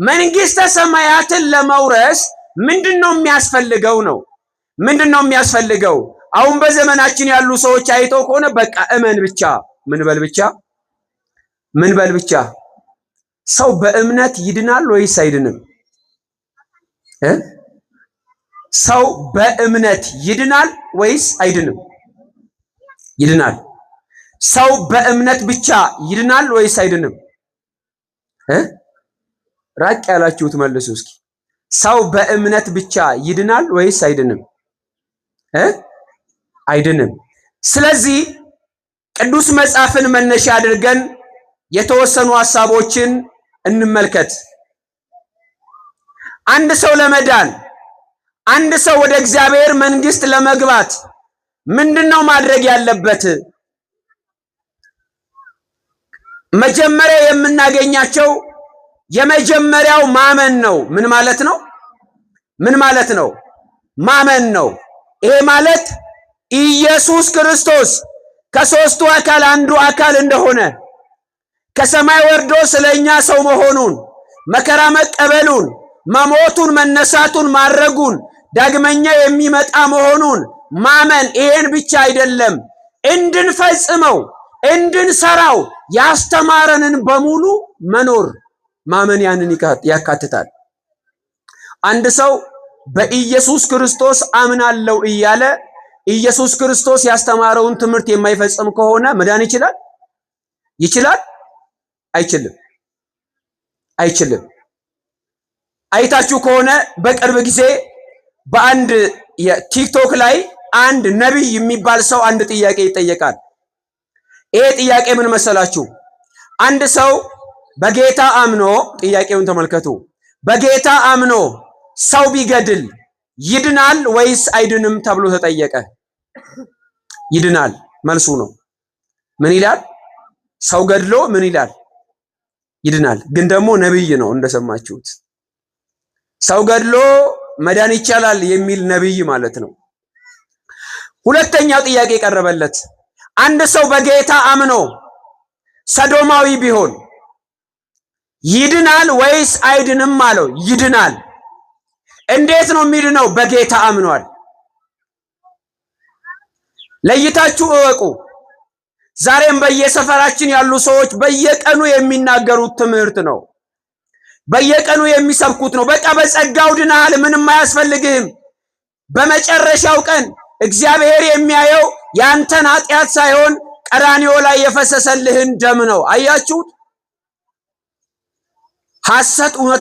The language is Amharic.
መንግስተ ሰማያትን ለመውረስ ምንድነው የሚያስፈልገው ነው? ምንድነው የሚያስፈልገው? አሁን በዘመናችን ያሉ ሰዎች አይተው ከሆነ በቃ እመን ብቻ፣ ምን በል ብቻ፣ ምን በል ብቻ። ሰው በእምነት ይድናል ወይስ አይድንም? ሰው በእምነት ይድናል ወይስ አይድንም? ይድናል። ሰው በእምነት ብቻ ይድናል ወይስ አይድንም? ራቅ ያላችሁት መልሱ እስኪ። ሰው በእምነት ብቻ ይድናል ወይስ አይድንም? አይድንም። ስለዚህ ቅዱስ መጽሐፍን መነሻ አድርገን የተወሰኑ ሐሳቦችን እንመልከት። አንድ ሰው ለመዳን፣ አንድ ሰው ወደ እግዚአብሔር መንግስት ለመግባት ምንድነው ማድረግ ያለበት? መጀመሪያ የምናገኛቸው የመጀመሪያው ማመን ነው። ምን ማለት ነው? ምን ማለት ነው? ማመን ነው። ይሄ ማለት ኢየሱስ ክርስቶስ ከሶስቱ አካል አንዱ አካል እንደሆነ፣ ከሰማይ ወርዶ ስለኛ ሰው መሆኑን፣ መከራ መቀበሉን፣ መሞቱን፣ መነሳቱን፣ ማረጉን፣ ዳግመኛ የሚመጣ መሆኑን ማመን። ይሄን ብቻ አይደለም፣ እንድንፈጽመው እንድንሰራው ያስተማረንን በሙሉ መኖር ማመን ያንን ያካትታል። አንድ ሰው በኢየሱስ ክርስቶስ አምናለሁ እያለ ኢየሱስ ክርስቶስ ያስተማረውን ትምህርት የማይፈጽም ከሆነ መዳን ይችላል? ይችላል? አይችልም። አይችልም። አይታችሁ ከሆነ በቅርብ ጊዜ በአንድ የቲክቶክ ላይ አንድ ነቢይ የሚባል ሰው አንድ ጥያቄ ይጠየቃል። ይሄ ጥያቄ ምን መሰላችሁ? አንድ ሰው በጌታ አምኖ፣ ጥያቄውን ተመልከቱ። በጌታ አምኖ ሰው ቢገድል ይድናል ወይስ አይድንም ተብሎ ተጠየቀ። ይድናል መልሱ ነው። ምን ይላል? ሰው ገድሎ ምን ይላል? ይድናል። ግን ደግሞ ነብይ ነው እንደሰማችሁት። ሰው ገድሎ መዳን ይቻላል የሚል ነብይ ማለት ነው። ሁለተኛው ጥያቄ ቀረበለት። አንድ ሰው በጌታ አምኖ ሰዶማዊ ቢሆን ይድናል ወይስ አይድንም አለው። ይድናል። እንዴት ነው የሚድነው? በጌታ አምኗል። ለይታችሁ እወቁ። ዛሬም በየሰፈራችን ያሉ ሰዎች በየቀኑ የሚናገሩት ትምህርት ነው። በየቀኑ የሚሰብኩት ነው። በቃ በጸጋው ድናሃል፣ ምንም አያስፈልግህም። በመጨረሻው ቀን እግዚአብሔር የሚያየው ያንተን ኃጢአት ሳይሆን ቀራንዮ ላይ የፈሰሰልህን ደም ነው። አያችሁት? ሐሰት እውነት